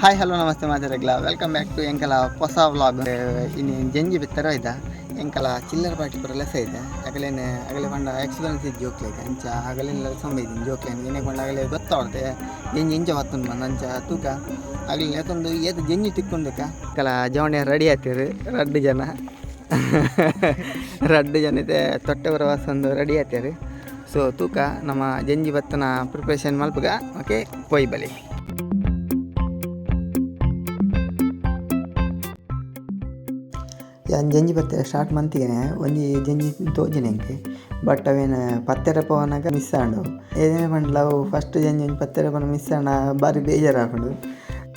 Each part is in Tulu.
ಹಾಯ್ ಹಲೋ ನಮಸ್ತೆ ಮಾತಾಡಗ್ಲ welcome back to ಎಂಕಲ ಹೊಸ ವ್ಲಾಗ್. ಇನ್ನು ಜಂಜಿ ಬಿತ್ತರ ಇದ್ದ ಎಂಕಲ ಚಿಲ್ಲರ್ ಪಾರ್ಟಿ ಪೂರ ಲೆಸ ಇದೆ. ಅಗಲೇನೆ ಅಗಲೆ ಪಂಡ ಎಕ್ಸ್ಪೀರಿಯನ್ಸ್ ಇದ್ದು ಜೋಕ್ಲೆಗ್ ಅಂಚ ಅಗಲೆಲ್ಲ ಸಂಬ ಇದ್ದೀನಿ ಜೋಕ್ಲೇನ್ ಏನೇ ಪಂಡ ಅಗಲೆ ಗೊತ್ತಾವಡ್ತೆ ಜಂಜಿ ಇಂಚ ಬತ್ತುಂಡು ಬಂದು ಅಂಚ ತೂಕ ಅಗಲಿ ಏತೊಂದು ಏತ್ ಜಂಜಿ ತಿಕ್ಕೊಂಡುಕ. ಕಲ ಜವಣೆ ರೆಡಿ ಆಯ್ತಿರು. ರಡ್ಡು ಜನ ರಡ್ಡು ಜನ ಇದೆ ತೊಟ್ಟೆ ಬರವಾಸಂದು ರೆಡಿ ಆಯ್ತಿರು. ಸೊ ತೂಕ ನಮ್ಮ ಜಂಜಿ ಬತ್ತನ ಪ್ರಿಪ್ರೇಷನ್ ಮಲ್ಪುಗ. ಓಕೆ ಪೋಯ್ ಬಲಿ. ಯಾನ್ ಜಂಜಿ ಬತ್ತೆ ಸ್ಟಾರ್ಟ್ ಮಂತಿಗೆನೆ ಒಂಜಿ ಜಂಜಿ ತೋಜಿನ ಎಂಕ್, ಬಟ್ ಅವೇನು ಪತ್ತೆರ ಪೋವನಾಗ ಮಿಸ್ ಆಂಡು. ಏನೇ ಪಂಡಲ ಅವು ಫಸ್ಟ್ ಜಂಜಿ ಒಂಜಿ ಪತ್ತೆರ ಪೋನ ಮಿಸ್ ಆಂಡ ಬಾರಿ ಬೇಜಾರಾಪುಂಡು.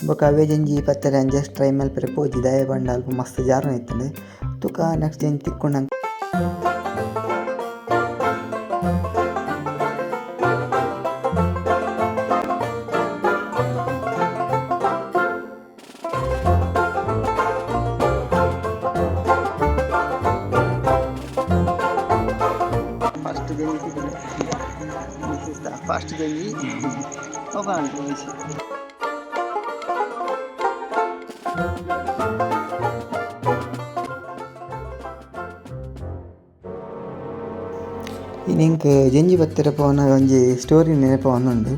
ಬೊಕ ಅವೇ ಜಂಜಿ ಪತ್ತೆರ ಜಸ್ಟ್ ಟ್ರೈ ಮಲ್ಪೆರೆ ಪೋಜಿ ದಾಯೆ ಪಂಡ ಅಲ್ಪ ಮಸ್ತ್ ಜಾರುನ ಇತ್ತುಂಡು. ತುಕ ನೆಕ್ಸ್ಟ್ ಜಂಜಿ ತಿಕ್ಕೊಂಡ. ಫಸ್ಟ್ ಜಂಜಿ, this is the first Janji. Open. ಇನ್ನು ಎಂಕ್ ಜಂಜಿ ಬತ್ತೆರ ಪೋವನ ಒಂಜಿ ಸ್ಟೋರಿ ನೆನಪು ಒಂದುಂಡು.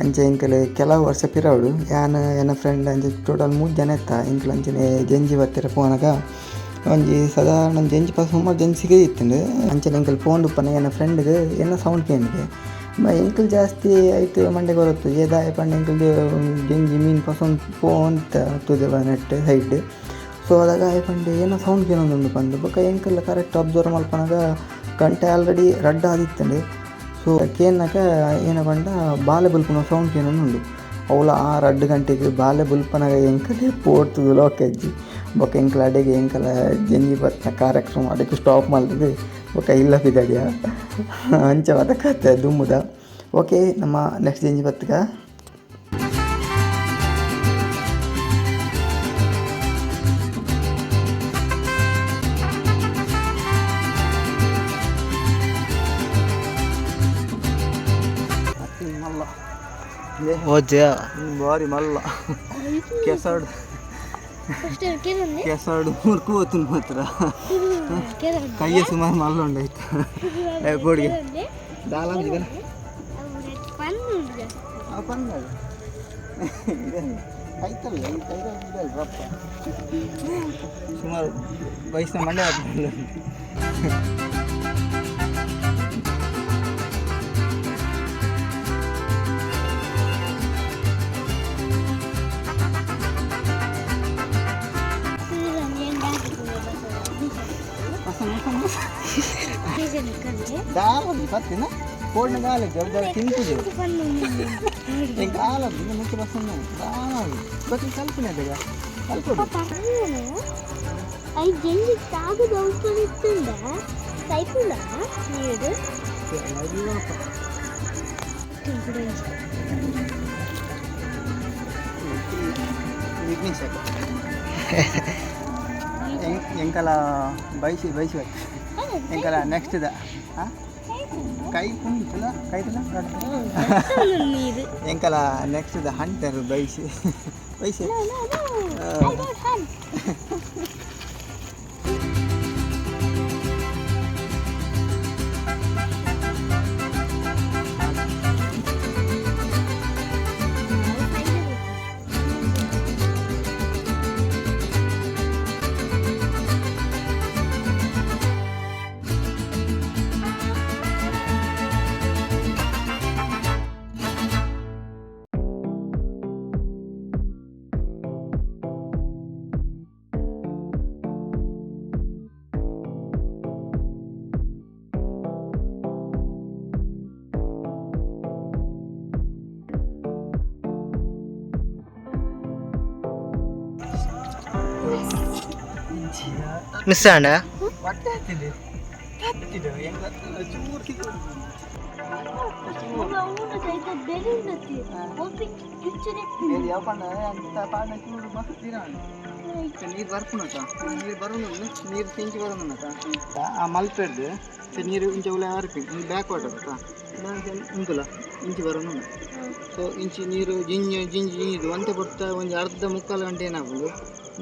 ಅಂಚ ಎಂಕಲ್ ಕೆಲವು ವರ್ಷ ಪಿರವುಡು ಯಾನ್ ಎನ್ನ ಫ್ರೆಂಡ್ ಅಂಚ ಟೋಟಲ್ ಮೂಜಿ ಜನ ಇತ್ತ. ಎಂಕಲ್ ಅಂಚನೆ ಜಂಜಿ ಬತ್ತೆರ ಪೋನಗ ಒಂಜಿ ಸಾಧಾರಣ ಜಂಜಿ ಪಾ ಸುಮಾರು ಜಂಜಿ ಸಿಗದಿತ್ತುಂಡು. ಅಂಚನೆ ಎಂಕಲ್ ಪೋಂಡುಪ್ಪನ ಎನ್ನ ಫ್ರೆಂಡ್ಗ್ ಎನ್ನ ಸೌಂಡ್ ಕೇಂದಿಗೆ. ಎಂಕಲ್ ಜಾಸ್ತಿ ಐಟ್ ಮಂಡೆಗ್ ಬರತ್ತು ದಾಯೆ ಪಂಡ ಎಂಕಲ್ ಜಂಜಿ ಮೀನ್ ಪಸೊಂದು ಪೋಂತ ತುದೆ ನೆಟ್ ಸೈಡ್. ಸೊ ಅದಾಗ ಆಯೆ ಪಂಡೆ ಏನೋ ಸೌಂಡ್ ಕೇನೊಂದುಂಡು ಪಂದ್. ಬೊಕ ಎಂಕಲ್ ಕರೆಕ್ಟ್ ಅಬ್ಸರ್ವ್ ಮಲ್ಪನಗ ಗಂಟೆ ಆಲ್ರೆಡಿ ರಡ್ಡ್ ಆದಿತ್ತುಂಡು. ಸೊ ಕೇನ್ನಗ ಏನ ಪಂಡ ಬಾಲೆ ಬುಲ್ಪುನ ಸೌಂಡ್ ಕೇನೊಂದುಂಡು. ಅವ್ಲ ಆ ರಡ್ಡ್ ಗಂಟೆಗ್ ಬಾಲೆ ಬುಲ್ಪನಗ ಎಂಕಲೆ ಪೋಡ್ತುದು ಲೋಕೆಜ್ಜಿ. ಬೊಕ ಎಂಕಲ್ ಅಡೆಗೆ ಎಂಕಲ ಜಂಜಿ ಬತ್ತಿನ ಕಾರ್ಯಕ್ರಮ ಅಡೆಗ್ ಸ್ಟಾಪ್ ಮಲ್ತುದು ಬೊಕ ಇಲ್ಲ ಪಿದಡಿಯ. ಅಂಚ ಮಾತ ಕತೆ ದುಂಬುದ. ಓಕೆ, ನಮ್ಮ ನೆಕ್ಸ್ಟ್ ಜಂಜಿ ಬತ್ತುಗ. ಮಲ್ಲ. ಓಜೆ. ಬಾರಿ ಮಲ್ಲ ಕೆಸರ್ಡ್ ಕೆಸರ್ಡ್ ಮುರ್ಕು ಹೋತುನ್ ಮಾತ್ರ. ಕೈಯ ಸುಮಾರು ಮಲ್ಲ ಉಂಡಾಯ್ತು ಬೋಡಿಗೆ ದಾಲ ಪಂದ ಕೈತಲ್ಲ ಈ ಕೈತಲ್ಲ ರಪ್ಪ ಸುಮಾರು ವಯಸ್ಸಿನ ಮಂಡೆ. ದಾಲ ಪತ್ತಿನ ಕೋಡ್ನ ದಾಲ ಜವಾಬ್ದಾರಿ ತಿಂಪುಜು ಎಂಕ್ ದಾಲ ಮುಖ್ಯ ಬಸ್ಸನ್ನು ದಾಲ ಬತ್ತಿ ಕಲ್ಪನೆ ಅದಗ ಕಲ್ಪೊಡು. I ಜಂಜಿ ತಾಗದ ಔಷಧಿ ಕೈಪುಂಡ ನೀರು. ವಿಘ್ನೇಶ್ ಎಂಕಲ ಬೈಸಿ ಬೈಸಿ ಬತ್ತು ಎಂಕಲ ನೆಕ್ಸ್ಟ್ the ಕೈ ಪುಂಟುಲ ಕೈತಲ. ನೀರು. ಎಂಕಲ ನೆಕ್ಸ್ಟ್ the hunter ಬೈಸಿ ಬೈಸಿ. No, no, no. I don't hunt. Miss ಆಂಡ. ಹೊಟ್ಟೆ ಹತ್ತಿದೆ ಹತ್ತಿದೆ ಎಂಕ ಚೂರು ಸಿಕ್ಕು. ಯಾವ ಪಂಡ ಅಂತ ಪಾಂಡ ಚೂರು ಮಸ್ತ್ ದಿನ. ನೀರು ಬರ್ಪುನತ, ನೀರು ಬರೋದು, ನೀರು ತಿಂಚಿ ಬರೋದನ್ನತ. ಆ ಮಲ್ಪೆಡ್ದು ನೀರು ಇಂಚ ಉಲ ಹರ್ಪಿ ಬ್ಯಾಕ್ ವಾಟರ್ ಅತ್ತ ಉಂಟುಲ ಇಂಚಿ ಬರೋನು. ಸೊ ಇಂಚಿ ನೀರು ಜಿಂಜ್ ಜಿಂಜ್ ಜಿಂಜಿದು ಒಂತೆ ಪೊರ್ತ ಒಂಜಿ ಅರ್ಧ ಮುಕ್ಕಾಲು ಗಂಟೆ ಏನಾಪುಂಡು,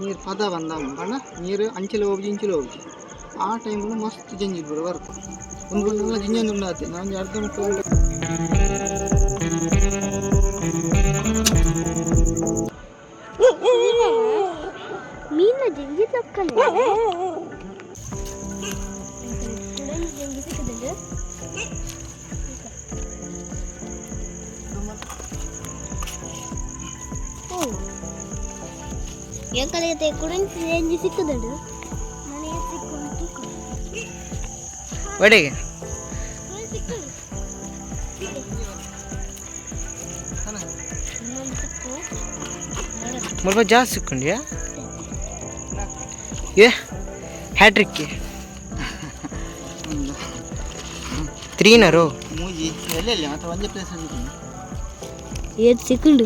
ನೀರು ಪದ ಬಂದ ಪಂಡ ನೀರು ಅಂಚಿಲ ಹೋಗಿ ಇಂಚಿಲ ಹೋಗಿ. ಆ ಟೈಮು ಮಸ್ತ್ ಜಿಂಜಿ ಪೂರ ಬರ್ಪು. ಒಂದು ಜಿಂಜೊಂದು ಉಂಡು ಆತೆ ಒಂಜಿ ಅರ್ಧ ಮುಕ್ಕಾಲು ಗಂಟೆ. ಮೀನ ಜಿಂಜಿ ತಕ್ಕನೆ ಜಿಂಜಿ ಸಿಕ್ಕುದುಂಡು. ಓ, ಎಂಕಲಿಗೆ ಕುಡಂಚಿ ಜಿಂಜಿ ಸಿಕ್ಕುದುಂಡು. ನನಗೆ ಸಿಕ್ಕು. ಒಡೆಗೆ. ಸಿಕ್ಕು, ಇನ್ನೊಂದು ಸಿಕ್ಕು. ಮುಲ್ಪ ಜಾಸ್ತಿ ಸಿಕ್ಕೊಂಡಿಯಾ? ಏ, ಹ್ಯಾಟ್ರಿಕ್ ತ್ರೀನರು. ಮೂಜಿ ಎಲ್ಲೆಲ್ಲಿ ಮತ್ತೆ ಒಂದೇ ಪ್ಲೇಸ್ ಅಲ್ಲಿ. ಏದ್ ಸಿಕ್ಕುಂಡು.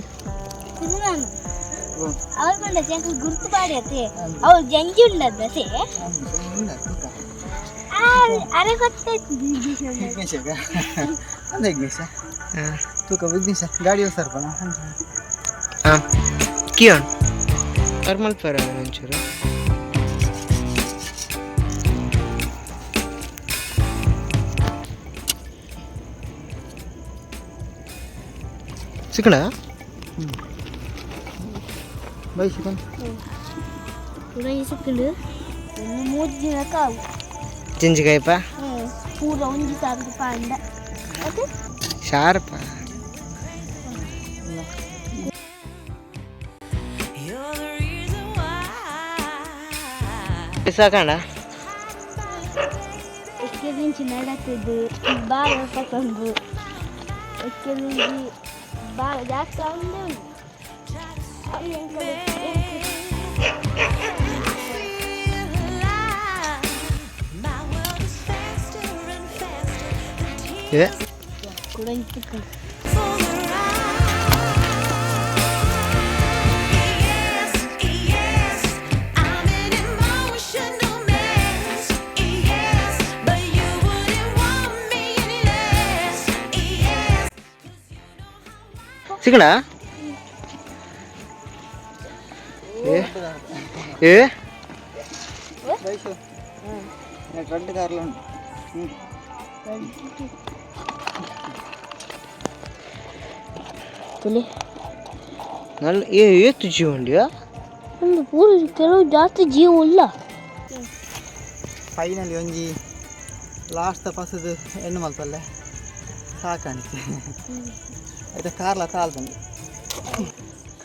ಅವ್ರು ಬಂದ ಎಂಕಲ್ ಗುರ್ತು ಪಾಡಿ ಅತ್ತೆ, ಅವ್ರು ಜಂಜಿ ಉಂಡದ ಸೇ. ಅರೆ, ಗೊತ್ತಾಯ್ತು. ವಿಘ್ನೇಶಗ ಅಂದ ವಿಘ್ನೇಶ ತೂಕ ವಿಘ್ನೇಶ ಗಾಡಿ ಸರ್ಪಣ. ಹಾಂ, ಕಿಯೋನ್ ಅವ್ರು ಮಲ್ಪಾರ ಒಂಚೂರು. ಸಿಕ್ಕಣ. ಬೈ ಸಿಕ್ಕನ್. ಕುಡಂಜಿ ಸಿಕ್ಕುಂಡು. ಒಂದು ಮೂರು ದಿನಕ್ಕೆ ಅವು. ಜಿಂಜಿಕಾಯಪ್ಪ. ಪೂರ ಒಂಜಿ ಸಾವಿರ ಪಾಂಡ ಅದು. ಶಾರ್ಪ. You're the reason why. ಸಾಕಣ. ಎಕ್ಕೆದಿಂಚಿ ನಡತಿದ್ದು Bala ಪಸಂದು, ಎಕ್ಕೆದಿಂಚಿ Bala ಜಾಸ್ತಿ ಆವಂದೇ ಉಂಟು. ಅವು ಎಂಕಲ್ Feel alive. My world is faster and faster. The tears ಇದೆ. ಕುಡಂಜಿ ಸಿಕ್ಕುಂಡು. for the ride. Yes, yes, I'm an emotional mess. Yes, but you wouldn't want me any less. Yes, 'cause you know how. ಸಿಕ್ಕಣ. ಏ ಏ. ಬೈಸು ರೆಡ್ ಕಾರ್ಲ ಉಂಟು. ಹ್ಞೂ. ತುಲಿ. ನಲ್ ಏ ಏತು ಜೀವ ಉಂಡಿಯಾ? ಒಂದು ಪೂರ ಕೆಲವು ಜಾಸ್ತಿ ಜೀವ ಇಲ್ಲ. ಫೈನಲಿ ಒಂಜಿ ಲಾಸ್ಟ್ ಪಸದು ಎಣ್ಣು ಮಲ್ಪಲ್ಲೆ ಸಾಕಾಣಿಕೆ ಆಯ್ತಾ. ಕಾರ್ಲ ತಾಲ್ದಂಗೆ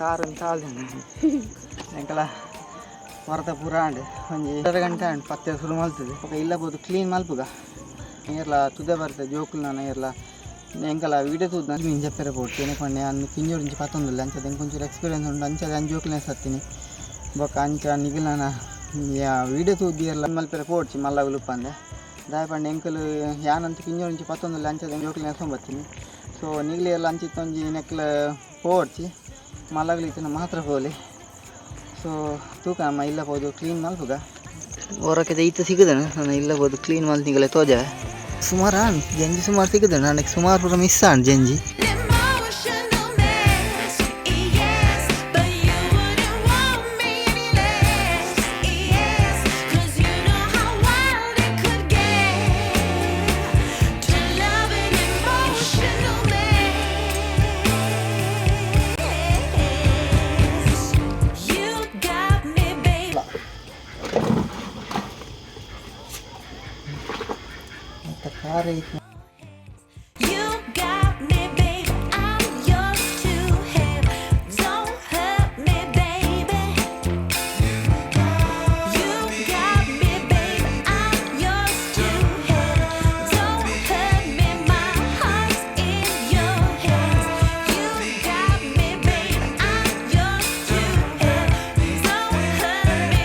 ಕಾರನ್ನು ತಾಲ್ದಂಗೆ ಎಂಕಲ ಮರದ ಪೂರ ಆಂಡ್ ಒಂಜಿ 2.5 ಗಂಟೆ ಆಂಡ್ ಪತ್ತೆ ಶುರು ಮಲ್ತದೆ. ಬೊಕ ಇಲ್ಲ ಬೋದು ಕ್ಲೀನ್ ಮಲ್ಪುಗ. ಏರ್ಲ ತುದೆ ಬರ್ತದೆ ಜೋಕುಲ್ನ ಏರ್ಲ ಎಂಕಲ ವೀಡಿಯೋ ತೂದು ಮೀನು ಜಪ್ಪೆರೆ ಪೋಡ್ಚಿ. ಏನೇ ಪಂಡೆ ಅನ್ನು ಕಿಂಜೋಡು ಇಂಚಿ ಪತ್ತೊಂದುಲ್ಲ ಅಂಚದ ಎಂಕ್ ಒಂಚೂರು ಎಕ್ಸ್ಪೀರಿಯನ್ಸ್ ಉಂಡು. ಅಂಚದ ಅಂಚ ಜೋಕುಲ್ನ ಸತ್ತಿನಿ. ಬೊಕ ಅಂಚ ನಿಗಲನ ವೀಡಿಯೋ ತೂದು ಏರ್ಲ ಮಲ್ಪೆರೆ ಪೋಡ್ಚಿ ಮಲ್ಲ ಉಲುಪಂದೆ. ದಾಯ ಪಂಡ ಎಂಕಲು ಯಾನಂತ ಕಿಂಜೋಡು ಇಂಚಿ ಪತ್ತೊಂದುಲ್ಲ ಅಂಚದ ಜೋಕುಲ್ನ ಬತ್ತೀನಿ. ಸೊ ನಿಗ್ಲಿ ಎಲ್ಲ ಅಂಚಿತ್ತೊಂಜಿ ನೆಕ್ಲ ಪೋಡ್ಚಿ, ಮಲ್ಲಗ್ಲಿ ಇತ್ತಿನ ಮಾತ್ರ ಪೋಲಿ. ಸೊ ತೂಕ ನಮ್ಮ ಇಲ್ಲ ಪೋದು ಕ್ಲೀನ್ ಮಲ್ಪುಗ. ಹೊರಕ್ಕೆ ಈತ ಸಿಗುದನ ನಾನು ಇಲ್ಲ ಪೋದು ಕ್ಲೀನ್ ಮಲ್ತಿಗಲೆ ತೋಜವೆ. ಸುಮಾರು ಆಣ್ ಜಂಜಿ ಸುಮಾರು ಸಿಗುದ ನನಗೆ, ಸುಮಾರು ಪೂರ ಮಿಸ್ ಆಣ್ ಜಂಜಿ. Emotional mess, yes, but you wouldn't want me any less, yes, 'cause you know how wild it could get to love an emotional mess. You got me, baby. ಮತ್ತು ಕಾರ ಐತೆ. You got me, babe. I'm yours to have. Don't hurt me, baby. You got me, babe. I'm yours to have. Don't hurt me. My heart's in your hands. You got me, babe. I'm yours to have. Don't hurt me.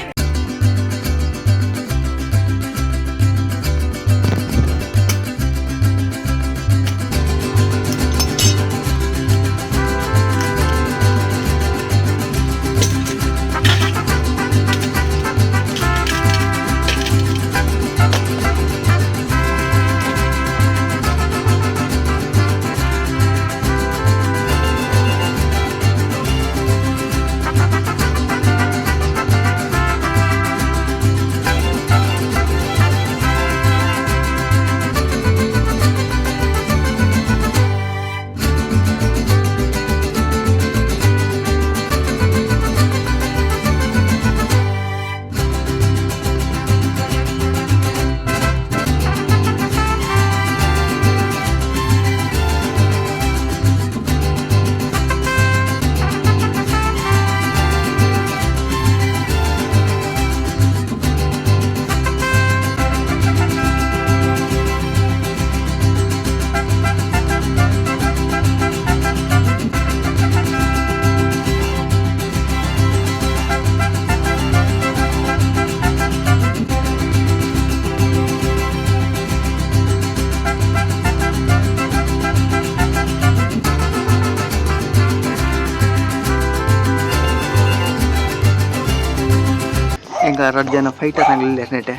ರಡ್ಡ್ ಜನ ಫೈಟರ್ ಅಂಗ್ಲಿ ನೆಟೆ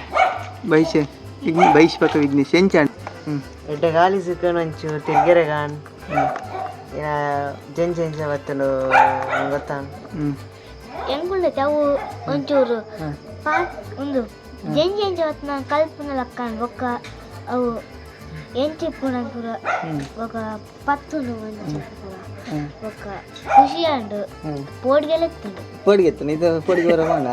ಬೈಸೆ ವಿಘ್ನ ಬೈಸ್ ಪಕ್ಕ ವಿಘ್ನೇಶ್ ಎಂಚ. ಎಡ್ಡೆ ಗಾಲಿ ಸಿಕ್ಕನು ಒಂಚೂರು ತಿರ್ಗೆರೆ ಗಾನ್ ಇನ್ನ ಜೆಂಜ ಎಂಚ ಬತ್ತಲು ಗೊತ್ತಾ. ಎಂಕುಂಡತೆ ಅವು ಒಂಚೂರು ಪಾಕ್ ಒಂದು ಜೆಂಜಿ ಎಂಚ ಹೊತ್ತು ನಾನು ಕಲ್ಪುನ ಲಕ್ಕನ್ ಬೊಕ್ಕ ಅವು ಎಂಚಿಪ್ಪುನ ಪೂರ ಬೊಕ್ಕ ಪತ್ತುಂಡು ಒಂಚಿ ಪೂರ ಬೊಕ್ಕ ಖುಷಿ ಆಂಡು ಪೋಡಿಗೆಲ್ಲ ಎತ್ತುಂಡು. ಪೋಡಿಗೆ ಎತ್ತನ ಇದು ಪೋಡಿಗೆ ಬರ ಬೋಂಡ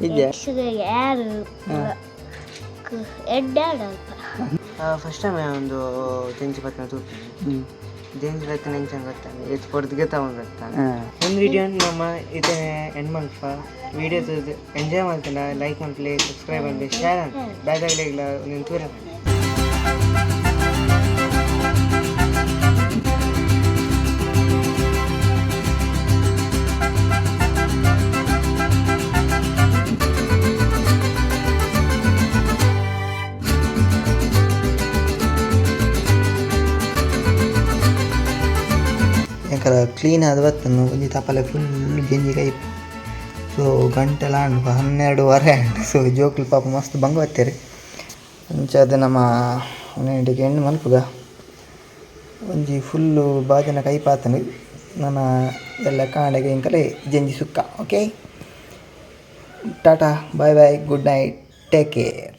ಇದ್ಯಾ? ಯಕ್ಷಗಾನ ಯಾರು ಪೂರ ಎಡ್ಡೆ ಆಡ ಅಲ್ಪ. ಫಸ್ಟ್ ಟೈಮ್ ಒಂದು ಜೆಂಜಿ ಬತ್ತನ ತೂಪಿ ಜೆಂಜಿ ಬತ್ತನ ಎಂಚ ಗೊತ್ತಾನೆ ಏತ್ ಪೊರ್ದಿಗೆ ತಗೊಂಡು ಗೊತ್ತಾನೆ. ಒಂದು ವಿಡಿಯೋ ನಮ್ಮ ಇತ್ತೆ ಎಂಡ್ ಮಲ್ಪ ವಿಡಿಯೋ ಎಂಜಾಯ್ ಮಾಡ್ತಾನೆ ಲೈಕ್ ಮಲ್ಪಲೆ ಸಬ್ಸ್ಕ್ರೈಬ್ ಮಲ್ಪಲೆ ಶೇರ್ ಬ್ಯಾದಾಗ್ಲಿಲ್ಲ ನೀನು ತೂರ. ಎಂಕಲ ಕ್ಲೀನ್ ಆದ ಬತ್ತನು ಒಂಜಿ ತಪಲೆ ಫುಲ್ ಗೆಂಜಿ ಕೈ. ಸೊ ಗಂಟೆಲ ಆಂಡ್ 12:30 ಆಂಡ್. ಸೊ ಜೋಕುಲು ಪಾಪ ಮಸ್ತ್ ಬಂಗ ಬತ್ತೇರು. ಅಂಚಾದ್ ನಮ್ಮ ಒಂಜಿ ಎಂಡ್ ಮಲ್ಪುಗ ಒಂಜಿ ಫುಲ್ಲು ಬಾಜನ ಕೈ ಪಾತನು ನನ ಎಲ್ಲ ಕಾಂಡೆಗೆ ಎಂಕಲೆ ಜೆಂಜಿ sukka. Okay, tata, bye bye, good night, take care.